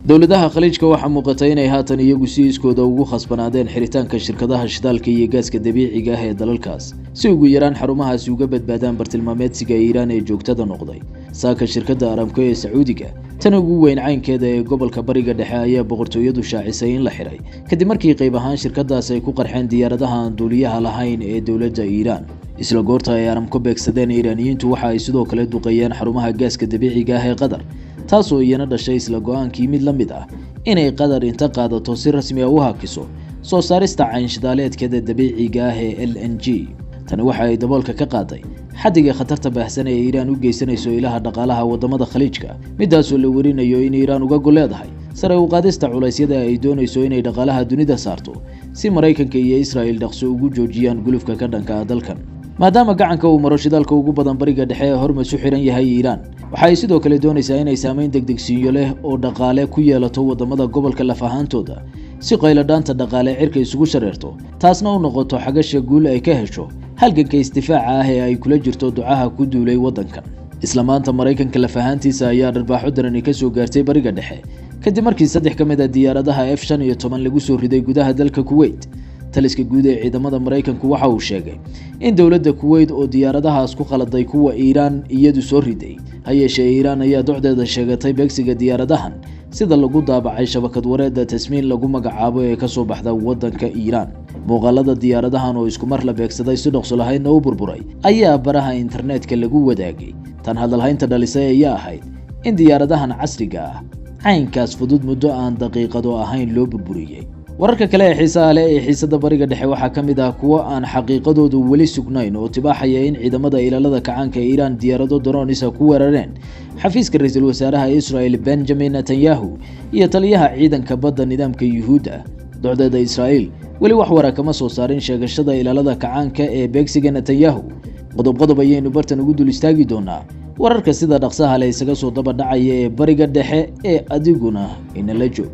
Dowladaha Khaliijka waxaa muuqata inay haatan iyagu si iskooda ugu khasbanaadeen xiritaanka shirkadaha shidaalka iyo gaaska dabiiciga ah ee dalalkaas, si ugu yaraan xarumahaasi uga badbaadaan bartilmaameedsiga Iiraan ee joogtada noqday. Saaka shirkadda Aramco ee Sacuudiga, tan ugu weyn caynkeeda ee gobolka Bariga Dhexe, ayaa boqortooyadu shaacisay in la xiray, kadib markii qayb ahaan shirkadaas ay ku qarxeen diyaaradaha aan duuliyaha lahayn ee dowladda Iiraan. Isla goorta ay Aramco beegsadeen Iiraaniyiintu, waxa ay sidoo kale duqeeyeen xarumaha gaaska dabiiciga ah ee Qatar, taasoo iyana dhashay isla go-aankii mid la mid ah inay Qatar inta qaadato si rasmi ah u hakiso soo saarista caynshidaaleedkeeda dabiiciga ah ee LNG. Tani waxa ay daboolka ka qaaday xaddiga khatarta baahsan ee Iiraan u geysanayso ilaha dhaqaalaha waddamada Khaliijka, midaasoo la warinayo in Iiraan uga gol leedahay sare u qaadista culaysyada ay doonayso inay dhaqaalaha dunida saarto, si Maraykanka iyo Israa'il dhaqso ugu joojiyaan gulufka ka dhanka ah dalkan. Maadaama gacanka uu maro shidaalka ugu badan Bariga Dhexe ee Hormus u xiran yahay, Iiraan waxa ay sidoo kale doonaysaa inay saameyn degdegsiinyo leh oo dhaqaale ku yeelato waddamada gobolka laf ahaantooda, si qayladhaanta dhaqaale cirka isugu shareerto, taasna u noqoto xagasha guul ay ka hesho halganka isdifaaca ah ee ay kula jirto ducaha ku duulay waddankan. Isla maanta Maraykanka laf ahaantiisa ayaa dharbaaxo darani ka soo gaartay Bariga Dhexe, kadib markii saddex ka mid ah diyaaradaha F-15 lagu soo riday gudaha dalka Kuwait. Taliska guud ee ciidamada Maraykanku waxa uu sheegay in dowladda Kuwait oo diyaaradahaas ku khaladay kuwa Iiraan iyadu soo riday. Ha yeeshee Iiraan ayaa docdeeda sheegatay beegsiga diyaaradahan, sida lagu daabacay shabakad wareedda Tasmiin lagu magacaabo ee kasoo baxda waddanka Iiraan. Muuqaalada diyaaradahan oo iskumar la beegsaday, si dhaqso lahaydna u burburay, ayaa baraha internetka lagu wadaagay. Tan hadalhaynta dhalisay ayaa ahayd in diyaaradahan casriga ah caynkaas fudud muddo aan daqiiqado ahayn loo burburiyey. Wararka kale ee xiisaha leh ee xiisada Bariga Dhexe waxaa ka mid ah kuwo aan xaqiiqadoodu weli sugnayn oo tibaaxaya in ciidamada ilaalada kacaanka Iiraan diyaarado drones ah ku weerareen xafiiska ra-iisul wasaaraha Israel Benjamin Netanyahu iyo taliyaha ciidanka badda nidaamka Yuhuudda. Docdeeda Israa'iil weli wax wara kama soo saarin sheegashada ilaalada kacaanka ee beegsiga Netanyahu. Qodob qodob ayaynu bartan ugu dul istaagi doonaa wararka sida dhaqsaha le isaga soo daba dhacaya ee Bariga Dhexe, ee adiguna inala joog.